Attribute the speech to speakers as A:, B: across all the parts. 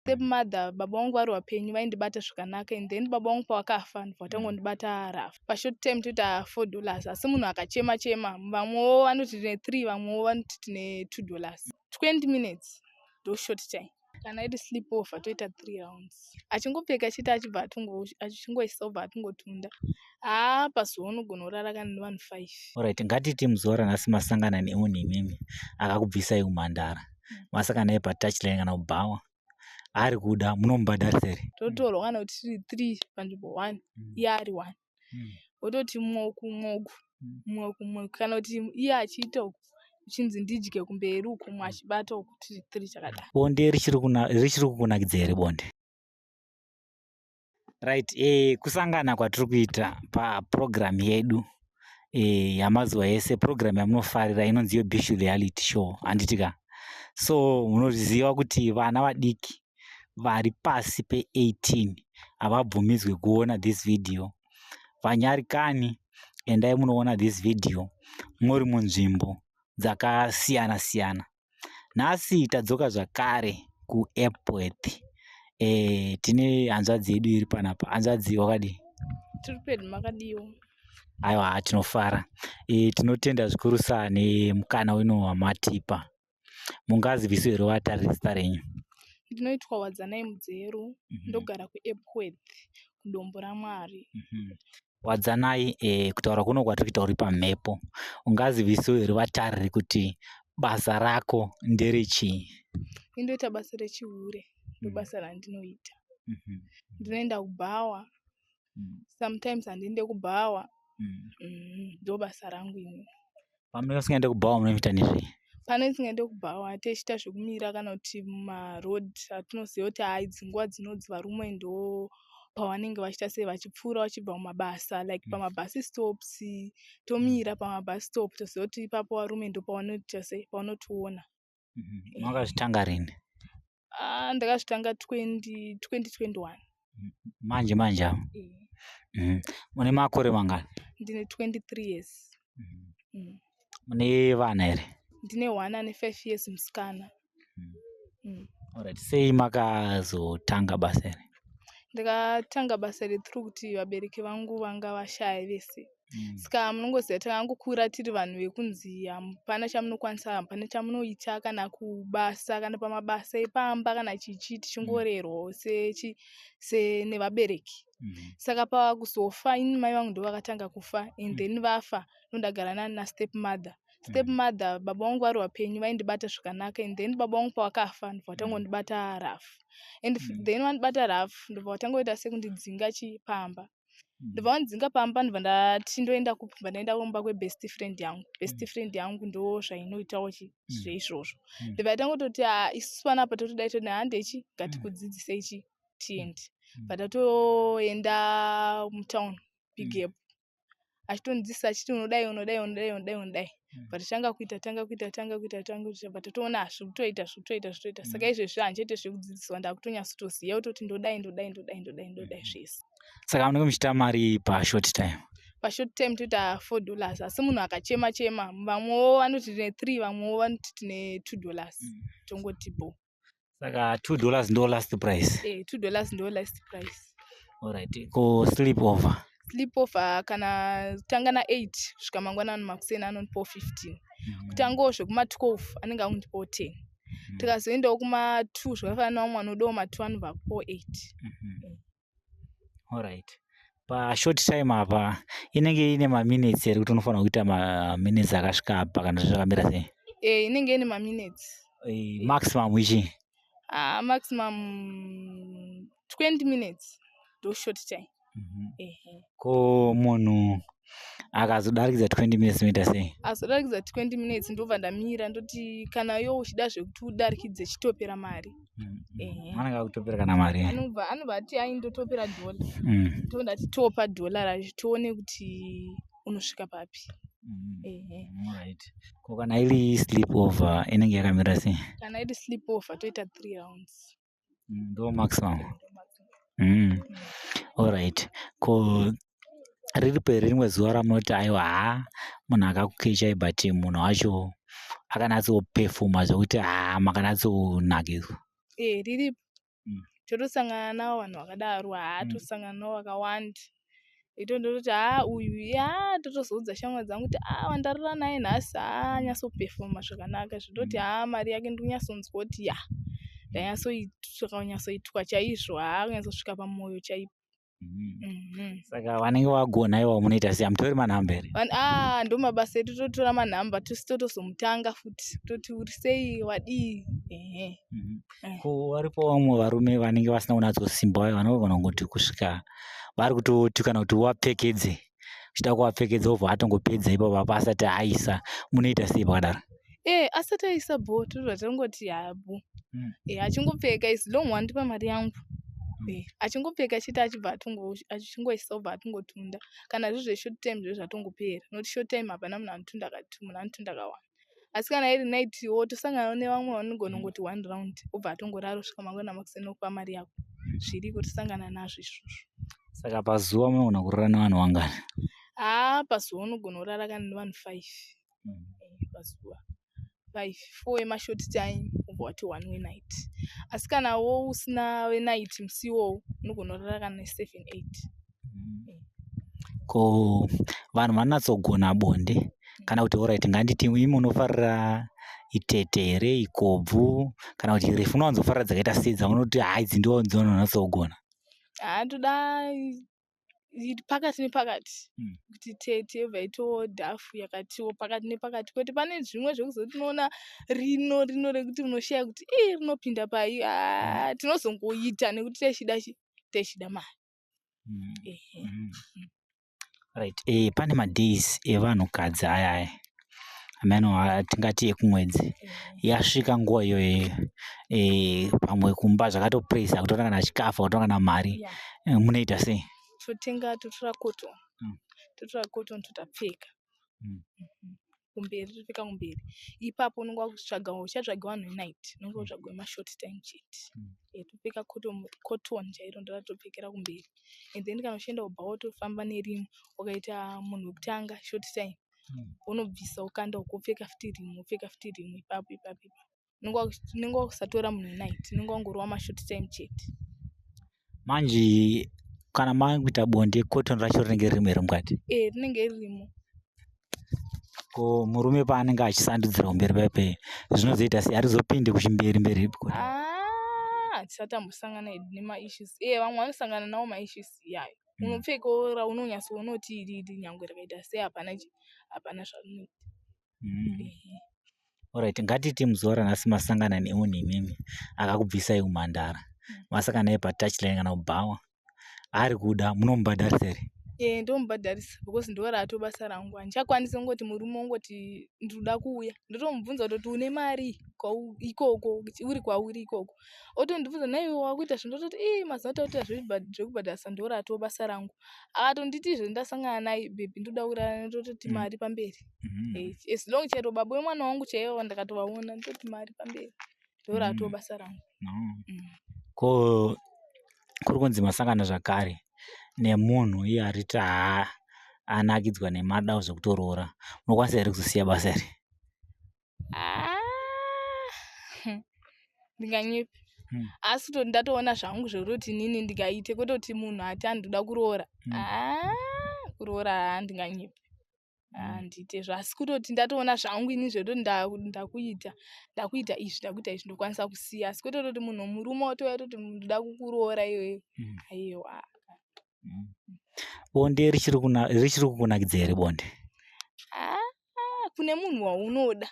A: Step mother, baba vangu vari vapenyu vaindibata zvakanaka, and then baba vangu pavakafa ndobva vatangondibata rough. Pashort time toita $4, asi munhu akachema chema, vamwewo vanoti tine 3, vamwewo vanoti tine $2. 20 minutes ndo short time. Kana iri sleep over toita 3 rounds. Achingopfeka chete, achibva achingoisa, obva atongotunda. Haa, pazuva unogona kurara kana nevanhu 5.
B: Alright, ngatiti muzuva ranhasi masangana nemunhu imimi akakubvisai kumhandara, masangana naye patouchline kana kubhawa, ari kuda, munomubhadharisa here?
A: Totorwa kana kuti tiri 3 panzvimbo 1, iye ari 1, wototi mwoku mwoku mwoku mwoku, kana kuti iye achiita uku, uchinzi ndidye kumberi uku, mumwe achibata uku, tiri 3 chakadaro.
B: Bonde richiri kukunakidza here bonde? Right, kusangana kwatiri kuita papurogiramu yedu yamazuva ese, purogiramu yamunofarira inonzi iyo Bishu Reality Show, handiti ka? So munoziva kuti vana vadiki vari pasi pe18 havabvumidzwe kuona this video. Vanyarikani, endai munoona this video muri munzvimbo dzakasiyana siyana. Nhasi tadzoka zvakare kuEpworth. Tine hanzvadzi yedu iri panapa. Hanzvadzi, wakadii?
A: Tiri pedu, makadiwo?
B: Aiwa, tinofara. Tinotenda zvikurusa nemukana uno wamatipa. Mungaziviso here vatariri zita renyu?
A: Ndinoitwa Wadzanai Mudzeru, ndogara kuEpworth, kuDombo raMwari.
B: Wadzanai, kutaura kuno kwatiri kuita uri pamhepo, ungaziviso here vatariri kuti basa rako nderechii?
A: Indoita basa rechihure, ndobasa randinoita. Ndinoenda kubhawa, sometimes handiende kubhawa. Ndo basa rangu ini.
B: Pamunenge musingaende kubhawa munoita nezvei?
A: Pane tisingaende kubhawa tichiita zvekumira kana kuti mumaroad atinoziva kuti hai, dzinguva dzinodzi varume ndo pavanenge vachiita sei, vachipfuura vachibva kumabasa, like pamabus stops. Tomira pamabus stop, toziva kuti ipapo varume ndo pavanoita sei, pavanotiona.
B: Makazvitanga rini?
A: Ah, ndakazvitanga 20 2021.
B: Manje manje avo?
A: Eh.
B: Mune makore mangani?
A: Ndine 23 years.
B: Mune vana here?
A: Ndine one ane 5 years, musikana.
B: Alright, sei makazotanga basa iri?
A: Ndakatanga basa iri through kuti vabereki vangu vanga vashaya vese. Saka munongoziva takangokura tiri vanhu vekunzi hapana chamunokwanisa, hapana chamunoita, kana kubasa, kana pamabasa epamba, kana chichi, tichingorerwawo senevabereki. Saka pakuzofa ini, mai vangu ndo vakatanga kufa, and then vafa ndondagara nana step mother. Step mother, baba vangu vari vapenyu vaindibata zvakanaka, and then baba vangu pavakafa ndobva vatangondibata rough, and then vandibata rough, ndobva vatangoita sekundidzinga chipamba. Ndobva vandidzinga pamba, ndobva ndati ndoenda kupi? Ndobva ndaenda kumba kwebest friend yangu. Best friend yangu ndo zvainoitawo chi zveizvozvo. Ndobva yatangototi, "Ah, isusu panapa totodai, toti handechi, ngatikudzidzisei chi, tiende." Bva tatoenda mutown, Big Gap, achitondidzidzisa achiti unodai, unodai, unodai, unodai, unodai. Bva tatanga kuita, tanga kuita, tanga kuita, tanga kuita, bva tatoona zviri kutoita, zviri kutoita, zviri kutoita. Saka izvezvi handichaite zvekudzidziswa, ndakutonyatsotoziva kutoti ndodai, ndodai, ndodai, ndodai, ndodai zvese.
B: Saka munenge muchiita mari pashort time?
A: Pashort time toita $4, asi munhu akachema chema, vamwewo vanoti tine 3, vamwewo vanoti tine $2, tongoti bo.
B: Saka $2 ndo last price?
A: Eh, $2 ndo last price.
B: Alright, ko sleep over?
A: Sleep over kana tanga na8 kusvika mangwanani makuseni anondipawo 15. Kutangawo zvekuma12 anenge akundipawo 10. Tikazoendawo kuma2, zvakafanana nevamwe vanodawo ma2, anobva akupawo 8.
B: Alright, pashort time apa inenge ine maminutes here, kuti unofanira kuita maminutes akasvika apa, kana zvakamira sei?
A: Eh, inenge ine maminutes.
B: Maximum ichi?
A: Ah, maximum 20 minutes ndo short time. Ehe.
B: Ko munhu akazodarikidza 20 minutes unoita sei?
A: Azodarikidza 20 minutes, ndobva ndamira, ndoti kana iwe uchida zvekuti udarikidze, chitopera mari. Ehe.
B: Anenge akutopera kana mari?
A: Anobva ati ai, ndotopera dhola. Tondati topa dhola racho, tione kuti unosvika papi. Ehe.
B: Alright, ko kana iri sleep over inenge yakamira sei?
A: Kana iri sleep over toita 3 rounds.
B: Ndo maximum?
A: Ndo maximum.
B: Alright, ko riripo here rimwe zuva ramunoti aiwa, ha, munhu akakukechai, but munhu wacho akanatsopefuma zvekuti ha, makanatsonakidzwa?
A: Eh, riripo. Totosangana navo vanhu vakadaro, haa tosangana navo vakawanda. Itondototi haa uyu haa totozoudza shamwari dzangu kuti haa wandarara naye nhasi haa anyatsopefoma zvakanaka. Zvototi haa mari yake ndikunyatsonzwa kuti ya ndanyatsoitwa chaizvo, haa kunyatsosvika pamoyo chaipo.
B: Saka vanenge vagona ivo munoita sei? Hamutori manhamba here?
A: Ah, ndo mabasa edu, totora manhamba tosi totozomutanga futi toti uri sei, wadii, ehe.
B: Ko varipo vamwe varume vanenge vasina kunyatsosimba vaye vanogona kungoti kusvika vari kutoti kana kuti uvapfekedze, uchida kuvapfekedza wobva atongopedza ipapo apo asati aisa, munoita sei pakadaro?
A: Asati aisa bho, tobva tangoti haa bho. Achingopfeka as long wandipa mari yangu. Achingopfeka chete achibva achingoisa obva atongotunda. Kana zviri zveshort time zvo zvatongopera. Nokuti short time hapana munhu anotunda munhu anotunda kawanda. Asi kana iri night wo tosangana nevamwe vanogona kungoti one round obva atongorara kusvika mangwana makuseni okupa mari yako. Zviriko, tosangana nazvo izvozvo.
B: Saka pazuva munogona kurara nevanhu vangani?
A: Haa, pazuva unogona kurara kana nevanhu 5. Pazuva 5, 4 emashort time ubva wati 1 wenight. Asi kana wo usina wenight musi iwowo unogona kurara kana ne7 8.
B: Ko vanhu vanonatsogona bonde kana kuti alright nganditi imi munofarira itete here, ikobvu kana kuti refu, unowanzofarira dzakaita sei dzamunoti hai idzi ndo dzinonatsogona?
A: Haa, toda pakati nepakati, kuti tete yobva itowo dhafu yakatiwo pakati nepakati, kwete pane zvimwe zvekuzoti unoona rino rino rekuti unoshaya kuti ii rinopinda pai. Haa, tinozongoita nekuti techida chi techida mari. Ehe.
B: Right, pane madays evanhukadzi aya aya ameno tingati ekumwedzi, yasvika nguva iyoyo, pamwe kumba zvakatopresa, kutora kana chikafu, kutora kana mari, munoita sei?
A: Totenga, totora cotton, totora cotton totapfeka kumberi, topfeka kumberi ipapo. Unonge wakutsvaga, uchatsvaga vanhu venight, unonge wakutsvaga wemashort time chete. Topfeka cotton, cotton chairo ndoratopfekera kumberi. And then kana uchienda kubhawa wotofamba nerimwe, ukaita munhu wekutanga short time, unobvisa wokanda uko, wopfeka futi rimwe, wopfeka futi rimwe ipapo ipapo ipapo. Unenge wakusatora munhu wenight, unenge wangorova mashort time chete.
B: Manje kana makuita bonde, cotton racho rinenge ririmo here mukati?
A: E, rinenge ririmo.
B: Ko murume paanenge achisandudzira kumberi paipai zvinozoita sei? Harizopindi kuchimberi mberi?
A: Ah, tisati tambosangana hedu nemaissues. Vamwe vanosangana nawo maissues iyayo. Unopfekawo raunonyatsoona kuti iri iri nyangwe rakaita sei, hapana chi hapana zvarinoita. Ehe.
B: Alright, ngatiti muzuva ranhasi masangana nemunhu imimi akakubvisai umhandara, masangana naye patouchline kana kubhawa, ari kuda, munomubhadharisa here?
A: E, ndomubhadharisa because ndo rato basa rangu. Handichakwanisi kungoti murume ungoti ndinoda kuuya, ndotomubvunza kutoti une mari ikoko uri kwauri ikoko, otondibvunza naiwe wakuita zvo, ndototi ii mazuva atakuita zvekubhadharisa, ndo rato basa rangu. Akatonditizve ndasangana naye, baby ndoda kurara, ndototi mari pamberi. As long chero baba wemwana wangu chaivo ndakatovaona, ndototi mari pamberi, ndo rato basa rangu.
B: Ko kuri kunzi masangana zvakare nemunhu iye ariti haa anakidzwa nemada zvekutoroora, unokwanisa here kuzosiya basa iri?
A: Ah, ndinganyepi, asi to ndatoona zvangu zvekutoti inini ndikaite, kwete kuti munhu ati andoda kuroora. Ah, kuroora haa ndinganyepi, handiite zvo, asi kutoti ndatoona zvangu ini zvekutoti ndakuita ndakuita izvi, ndakuita izvi, ndokwanisa kusiya, asi kwete kutoti munhu murume watouya toti ndoda kukuroora iwewe, aiwa.
B: Bonde richiri kukunakidza here bonde?
A: Ah, kune munhu waunoda.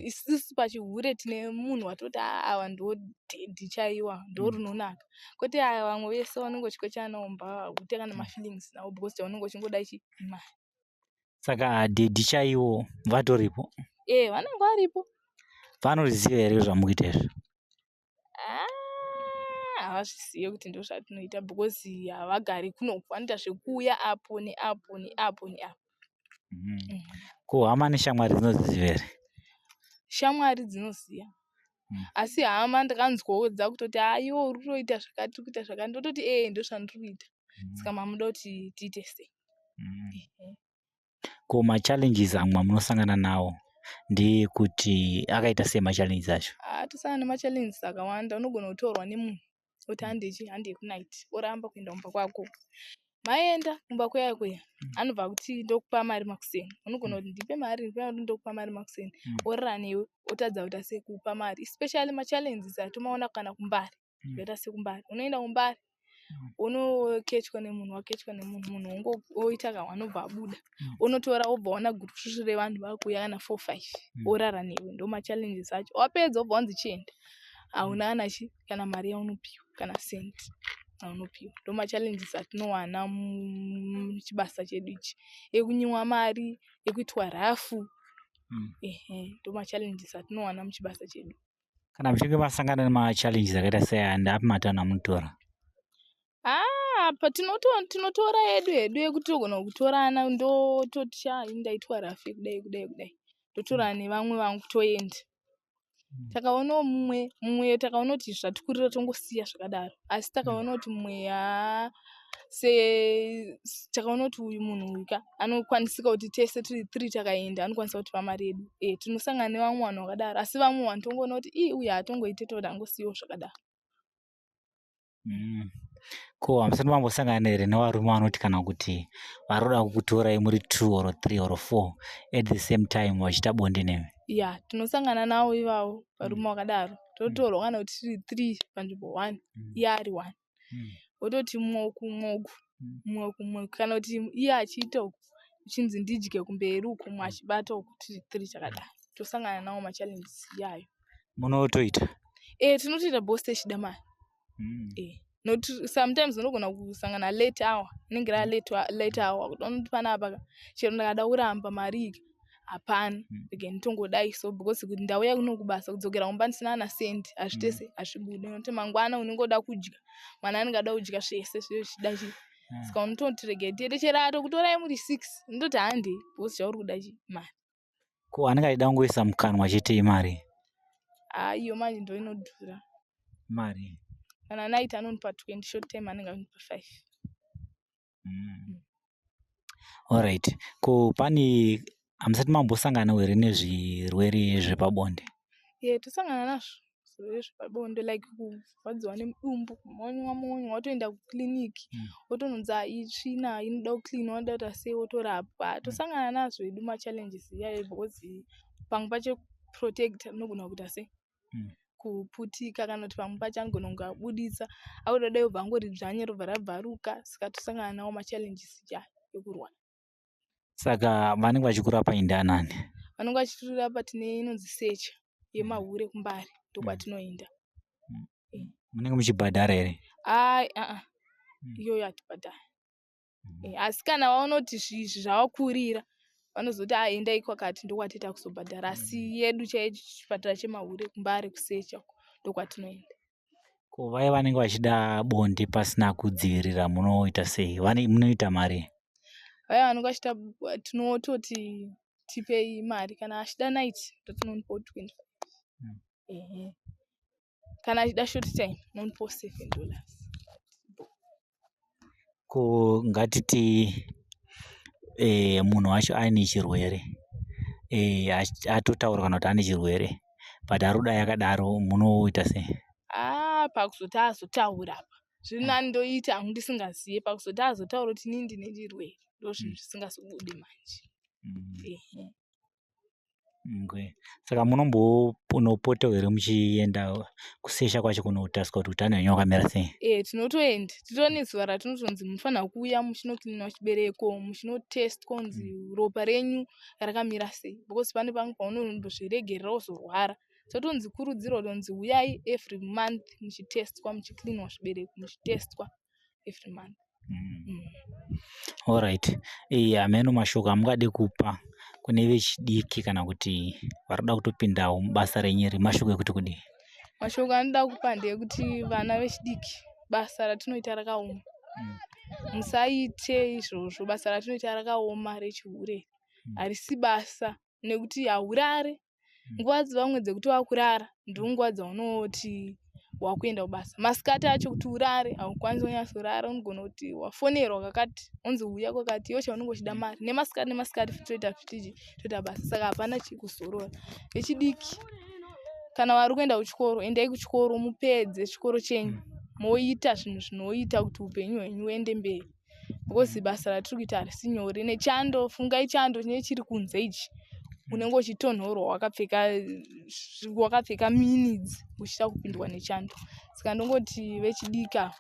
A: Isusu pachihure tine munhu watoti awa ndo daddy chaiwa, ndo rinonaka, kwete aya vamwe vese vanenge uchikochana mumba haute kana mafeelings navo because chaunenge uchingoda chi imari.
B: Saka daddy chaiwo vatoripo?
A: E, vanenge varipo.
B: Vanoriziva here zvamukuita izvi?
A: Ah, havazvizive kuti ndo zvatinoita because havagari kunoku, vanoita zvekuuya apo neapo neapo neapo.
B: Ko hama neshamwari dzinoziva here?
A: Shamwari dzinoziva, asi hama ndakanzwawo dzakutoti aiwa uri kutoita zvakati, uri kuita zvakati, ndototi ee ndo zvandiri kuita, saka mamuda kuti tiite sei?
B: Ko machallenges amwe amunosangana nawo ndeyekuti akaita sei machallenges acho?
A: Ah, tosangana nemachallenges akawanda. Unogona kutorwa nemunhu. Oti handechi, handei kunight, oramba kuenda kumba kwako. Maenda kumba kuya kuya, anobva kuti ndokupa mari makuseni. Unogona kuti ndipe mari, ndipe mari, ndokupa mari makuseni. Orara newe, otadza kuita sekupa mari. Especially machallenges atomaona kana kuMbare. Zvakaita sekuMbare, unoenda kuMbare, unokechwa nemunhu, wakechwa nemunhu, munhu oita kawanobva abuda, unotora wobva waona gurusvusvu revanhu vakuuya kana 4 5, orara newe. Ndo machallenges acho. Wapedza wobva wanzi chienda, hauna kana chi kana mari yaunopiwa, kana cent aunopiwa. Ndo machallenges atinowana muchibasa chedu ichi, ekunyimwa mari, ekuitwa rafu. Ehe, ndo machallenges atinowana muchibasa chedu.
B: Kana muchinge masangana nemachallenges akaita seaya, ndeapi matanho amunotora?
A: Ah, apa tinotora yedu hedu yekuti togona kutorana, ndototi sha, ini ndaitwa rafu kudai kudai kudai, totorana nevamwe vangu toenda. Takaonawo mumwe, takaona kuti zvatikurira tongosiya zvakadaro, asi takaona kuti mumwe haa se takaona kuti uyu munhu uyu ka anokwanisika kuti tese tiri three takaenda, anokwanisa kutipa mari yedu. E, tinosangana nevamwe vanhu vakadaro, asi vamwe vanhu tongoona kuti ii, uyu haatongoite, toti angosiyiwo zvakadaro.
B: Ko hamusati mambosangana here nevarume vanoti kana kuti vari kuda kukutorai muri 2 or 3 or 4 at the same time vachiita bonde nemi?
A: Ya, tinosangana navo ivavo varume vakadaro. Totorwa kana kuti tiri three panzvimbo one, iye ari one, wototi mwoku mwoku mwoku mwoku, kana kuti iye achiita uku, uchinzi ndidye kumberi uku, mumwe achibata uku, tiri three chakadaro. Tosangana nawo machallenges iyayo.
B: Munotoita?
A: E, tinotoita boss techida mari. E, nokuti sometimes unogona kusangana late hour, inenge raa late hour, kuti unoti panapa chero ndakada kuramba mari iyi hapana, rege nditongodai so, because kuti ndauya kuno kubasa, kudzokera kumba ndisina kana sendi hazvitese, hazvibudi, nokuti mangwana unenge uda kudya, mwana anenge ada kudya, zvese zvinenge zvichida chii. Saka unototi rege tiende, chero atokutorai muri six, unototi handei, because chauri kuda chii? Mari.
B: Ko anenge achida kungoisa mukanwa chete imari?
A: Haa, iyo manje ndo inodhura.
B: Mari?
A: Kana night anonipa 20, short time anenge anonipa 5.
B: Alright, ko pane hamusati mambosanganawo here nezvirwere zvepabonde?
A: Ye, tosangana nazvo zvirwere zvepabonde, like kurwadziwa nemudumbu, kumonywa monywa, wotoenda kukliniki, wotononzi itsvina inoda kucleanwa, inoda kuita sei, wotorapwa. Tosangana nazvo hedu machallenges iyayo, because pamwe pacho protect unogona kuita sei, kuputika, kana kuti pamwe pacho anogona kunge abuditsa akuda dai, ubva angori dzvanye, robva rabvaruka. Saka tosangana nawo machallenges iyayo ekurwara.
B: Saka vanenge vachikurapa indanani?
A: Vanenge vachitirapa, tine inonzi secha yemahure kuMbare, ndokwatinoenda.
B: Munenge muchibhadhara here?
A: Ai, aa, iyoyo hatibhadhari. Asi kana vaona kuti izvi zvavakurira, vanozoti a endai kwakati, ndokwatiita kuzobhadhara. Asi yedu chaicho chipatara chemahure kuMbare kusecha uko ndokwatinoenda.
B: Ko vaya vanenge vachida bonde pasina kudzivirira munoita sei? Munoita mari?
A: Vaya vanenge vachida, tinototi tipei mari. Kana achida night totinomupawo 25. Ehe, kana achida short time nomupawo $7.
B: Ko ngatiti munhu wacho aine chirwere, atotaura kana kuti ane chirwere, but ari kuda yakadaro, munoita sei?
A: Aa, pakuzoti azotaura apa zviri nani ndoita hangu ndisingaziye. Pakuzoti azotaura kuti inini ndine chirwere, ndo zvinhu zvisingazobudi manje. Ehe.
B: Okay. Saka munombonopotawo here muchienda kusesha kwacho kunotariswa kuti utano hwenyu hwakamira sei?
A: E, tinotoenda. Titori nezuva ratinotonzi munofanira kuuya muchinocleanwa chibereko, muchinotestwa kunzi ropa renyu rakamira sei, because pane pamwe paunombozviregerera wozorwara. Totonzi kurudzirwa kutonzi uyai every month muchitestwa, muchicleanwa zvibereko, muchitestwa every month.
B: Alright. Hameno mashoko amungade kupa kune vechidiki kana kuti vari kuda kutopindawo mubasa renyu iri, mashoko ekuti kudii?
A: Mashoko anoda kupa ndeyekuti vana vechidiki, basa ratinoita rakaoma. Musaite izvozvo. Basa ratinoita rakaoma rechihure, harisi basa nekuti haurare. Nguva dzevamwe dzekuti wakurara ndonguva dzaunoti wakuenda kubasa. Masikati acho kuti urare haukwanisi kunyatsorara, unogona kuti wafonerwa kakati, unzi uya kwakati, iwe chaunenge uchida mari. Nemasikati nemasikati futi toita futi toita basa, saka hapana chikuzorora. Vechidiki kana vari kuenda kuchikoro, endai kuchikoro mupedze chikoro chenyu. Moita zvinhu zvinoita kuti upenyu hwenyu huende mberi because basa ratiri kuita harisi nyore. Nechando, fungai chando chinenge chiri kunze ichi, unenge uchitonhorwa wakapfeka wakapfeka minidzi uchida kupindwa nechando. Saka ndongoti vechidiki ava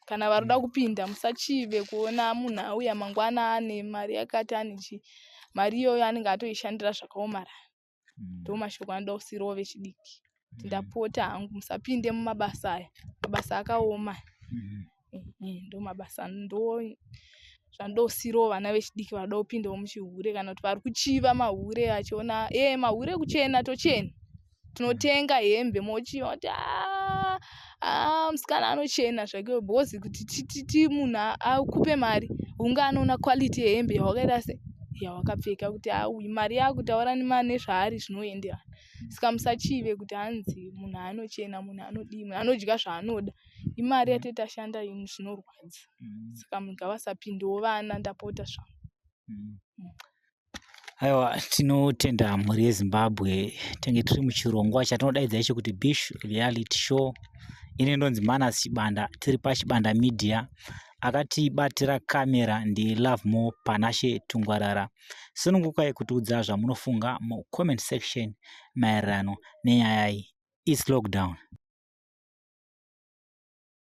A: kana varikuda kupinda, musachive kuona munhu auya mangwana ane mari yakati, ane chii. Mari iyoyo anenge atoishandira zvakaomarara. Ndomashoko anoda kusiirawo vechidiki kuti ndapota hangu, musapinde mumabasa aya, mabasa akaoma. Ndo mabasa, ndo zvanoda kusiirawo vana vechidiki varikuda kupindawo muchihure kana kuti vari kuchiva mahure, achiona e mahure kuchena, tochena, tinotenga hembe, mochiva kuti aa aa musikana anochena zvake, because kuti ti munhu akupe mari hunge anoona quality yehembe yawakaita se yawakapfeka, kuti auyu mari yakutaura nezvaari zvinoenderana. Saka musachive kuti hanzi munhu anochena, munhu anodii, munhu anodya zvaanoda. Imari yatee tashanda zvinorwadza. Saka ngavasapindewo vana, ndapota zvangu.
B: Aiwa, tinotenda mhuri yeZimbabwe. Tenge tiri muchirongwa chatinodaidza icho kuti Bish Reality Show. Ine ndonzi Manas Chibanda, tiri paChibanda Media. Akatibatira kamera ndiLovemore Panashe Tungwarara. Sunungukai kutiudza zvamunofunga mucomment section maererano nenyaya iyi. Its lockdown.